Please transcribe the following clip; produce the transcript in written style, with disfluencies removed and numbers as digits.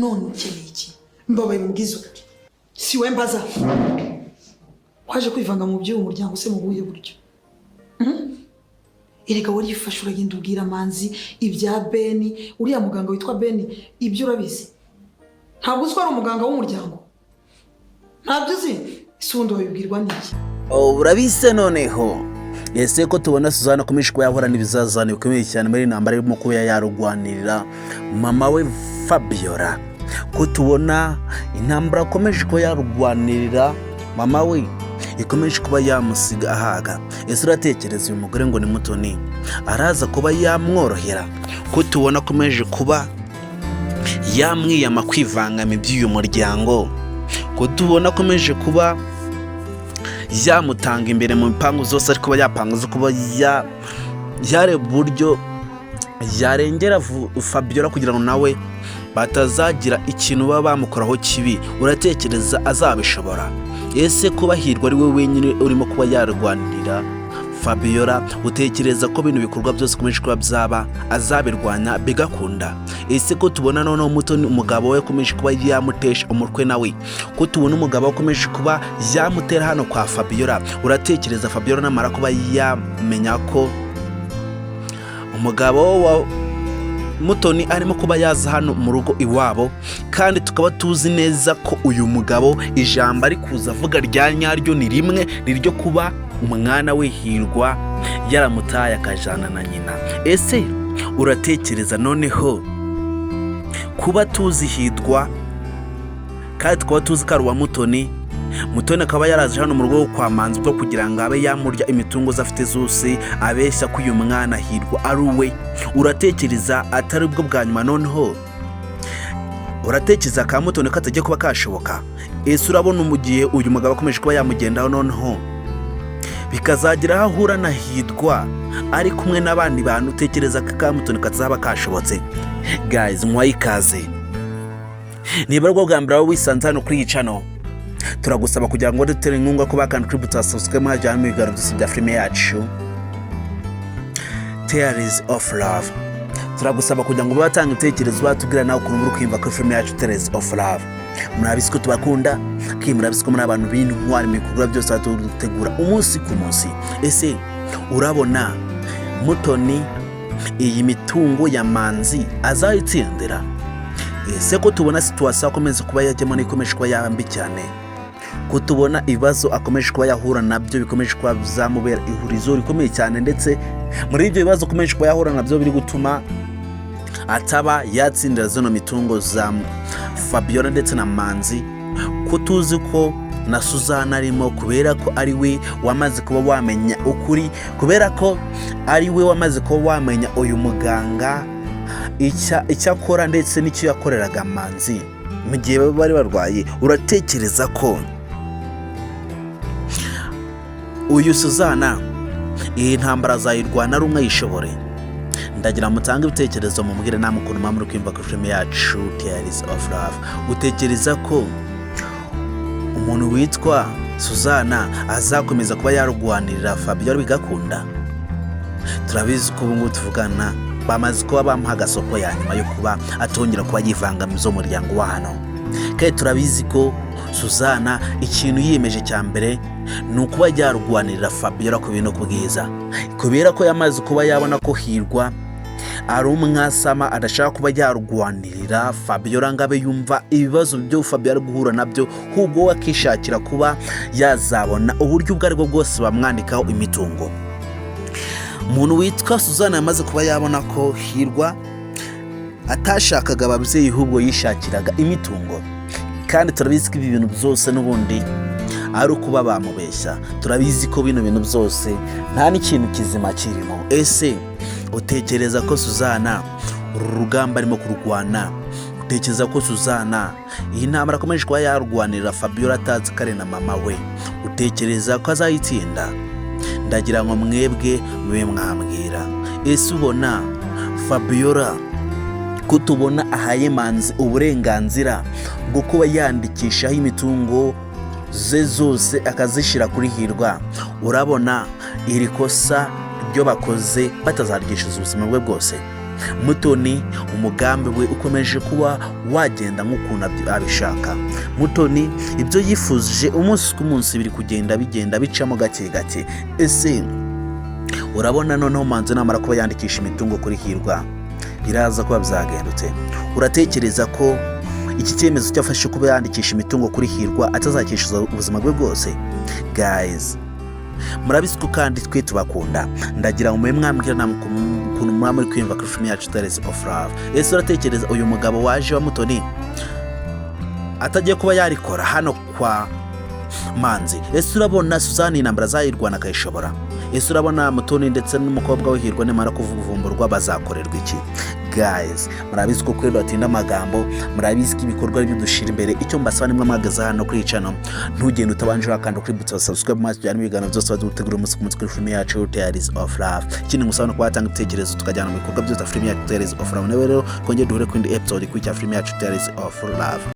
None ukeneye iki? Mbabaye, mubwize ukuri, si we mbaza. Waje kwivanga mu by'uyu muryango se mu buhe buryo? Erega warifashe uragenda ubwira Manzi ibya Beni, uriya muganga witwa Beni. Ibyo urabizi? Ntabwo uzi ko ari umuganga w'umuryango? Ntabyo uzi? Ese ubundi wabibwirwa n'iki? Urabizi noneho. Ese ko tubona Suzanne akomeje kuba yahura n'ibizazane bikomeye cyane muri iyi ntambara irimo kuba yarurwanirira mama we Fabiola, ko tubona intambara akomeje kuba yarurwanirira mama we ikomeje kuba yamusiga ahaga, ese uratekereza uyu mugore ngo ni Mutoni araza kuba yamworohera, ko tubona akomeje kuba yamwiyama kwivanga mu by'uyu muryango, ko tubona akomeje kuba yamutanga imbere mu mpangu zose, ariko kuba yapanga zo kuba yareba uburyo yarengera Fabiola kugira ngo nawe batazagira ikintu baba bamukoraho kibi, uratekereza azabishobora? Ese kuba Hirwa ari we wenyine urimo kuba yarwanirira Fabiola, utekereza ko bino bikorwa byose akomeje kuba byaba azabirwanya bigakunda? Ese ko tubona noneho Mutoni umugabo we akomeje kuba yamutesha umutwe nawe, ko tubona umugabo we akomeje kuba yamutera hano kwa Fabiola, uratekereza Fabiola namara kuba yamenya ko umugabo wa Mutoni arimo kuba yaza hano mu rugo iwabo, kandi tukaba tuzi neza ko uyu mugabo ijambo ari kuza avuga rya nyaryo ni rimwe, ni ryo kuba umwana we Hirwa yaramutaye akajana na nyina? Ese uratekereza noneho kuba tuzi Hirwa kandi tukaba tuzi ko ari uwa Mutoni, Mutoni akaba yaraje hano mu rugo kwa Manzi bwo kugira ngo abe yamurya imitungo ze afite zose, abeshya ko uyu mwana Hirwa ari uwe, uratekereza atari bwo bwa nyuma? Noneho uratekereza ka Mutoni katagiye kuba kashoboka? Ese urabona mu gihe uyu mugabo akomeje kuba yamugendaho, noneho bikazagira aho ahura na Hirwa ari kumwe n'abandi bantu, utekereza ko ka Mutoni kazaba kashobotse? Guys, muhaye ikaze. Niba aribwo bwa mbere waba wisanze hano kuri iyi channel, turagusaba kugira ngo dutere inkunga ko bakanda kuri buto subscribe, hajyamo ibiganiro byose bya filime yacu Tales of Love. Turagusaba kugira ngo batanga ibitekerezo, batubwira nawe ukuntu muri kwiyumva kuri filime yacu Tales of Love. Murabizi ko tubakunda kandi murabizi ko muri abantu b'intwari mu bikorwa byose dutegura umunsi ku munsi. Ese urabona Mutoni iyi mitungo ya Manzi azayitsindira? Ese ko tubona situation akomeza kuba yajyamo n'ikomeje kuba yaba mbi cyane, ko tubona ibibazo akomeje kuba yahura nabyo bikomeje kuba byamubera ihurizo rikomeye cyane, ndetse muri ibyo bibazo akomeje kuba yahura nabyo biri gutuma ataba yatsindira zino mitungo za Fabiola ndetse na Manzi, ko tuzi ko na Suzana arimo, kubera ko ari we wamaze kuba wamenya ukuri, kubera ko ari we wamaze kuba wamenya uyu muganga icyo akora ndetse n'icyo yakoreraga Manzi mu gihe bari barwaye, uratekereza ko uyu Suzana iyi ntambara azayirwana ari umwe ayishobore? Ndagira mutange ibitekerezo, mubwire namwe ukuntu muba muri kwiyumva kuri filime yacu Tales of Love. Utekereza ko umuntu witwa Suzana azakomeza kuba yarwanirira Fabiola bigakunda? Turabizi ko ubu ngubu tuvugana bamaze kuba bamuha agasopo ya nyuma yo kuba atongera kuba yivanga mu z'umuryango wa hano, kandi turabizi ko Suzana ikintu yiyemeje cya mbere ni ukuba yarwanirira Fabiola ku bintu ku bwiza, kubera ko yamaze kuba yabona ko Hirwa ari umwasama, adashaka kuba yarwanirira Fabiola ngo abe yumva ibibazo byo Fabiola ari guhura nabyo, ahubwo we akishakira kuba yazabona uburyo ubwo aribwo bwose bamwandikaho imitungo. Umuntu witwa Suzana yamaze kuba yabona ko Hirwa atashakaga ababyeyi, ahubwo yishakiraga imitungo, kandi turabizi ko ibi bintu byose n'ubundi ari ukuba bamubeshya. Turabizi ko bino bintu byose nta n'ikintu kizima kirimo. Ese utekereza ko Suzana uru rugamba arimo kurwana, utekereza ko Suzana iyi ntambara akomeje kuba yarwanirira Fabiola atazi ko ari na mama we, utekereza ko azayitsinda? Ndagira ngo mwebwe mube mwambwira. Ese ubona Fabiola, ko tubona ahaye Manzi uburenganzira bwo kuba yandikishaho imitungo ze zose akazishyira kuri Hirwa, urabona iri kosa ryo bakoze batazaryishyuza ubuzima bwe bwose? Mutoni umugambi we ukomeje kuba wagenda nk'ukuntu abishaka. Mutoni ibyo yifuje umunsi ku munsi biri kugenda bigenda bicamo gake gake. Ese urabona noneho Manzi namara kuba yandikisha imitungo kuri Hirwa, biraza kuba byagendutse? Uratekereza ko iki cyemezo cyafashe kuba yandikisha imitungo kuri Hirwa atazakishyuza ubuzima bwe bwose? Guys, murabizi ko kandi twe tubakunda. Ndagira ngo mube mwambwira namwe ukuntu muba muri kwiyumva kuri filime yacu Tales of Love. Ese uratekereza uyu mugabo waje wa Mutoni atagiye kuba yarikora hano kwa Manzi? Ese urabona Suzanne intambara azayirwana akayishobora? Ese urabona Mutoni ndetse n'umukobwa we Hirwa nimara kuvumburwa bazakorerwa iki? Guys, murabizi ko kuri batinda amagambo, murabizi ko ibikorwa aribyo dushyira imbere. Icyo mbasaba, nimwe mwageze hano kuri channel, ntugende utabanje wakanda kuri button subscribe, maze tujyane ibiganiro byose badutegura umunsi ku munsi kuri filime yacu Tales of Love. Ikindi ngusaba no kuba watanga ibitekerezo, tukajyana mu bikorwa byose filime yacu Tales of Love. Nawe rero twongere duhure ku yindi episode kuri cya filime yacu Tales of Love.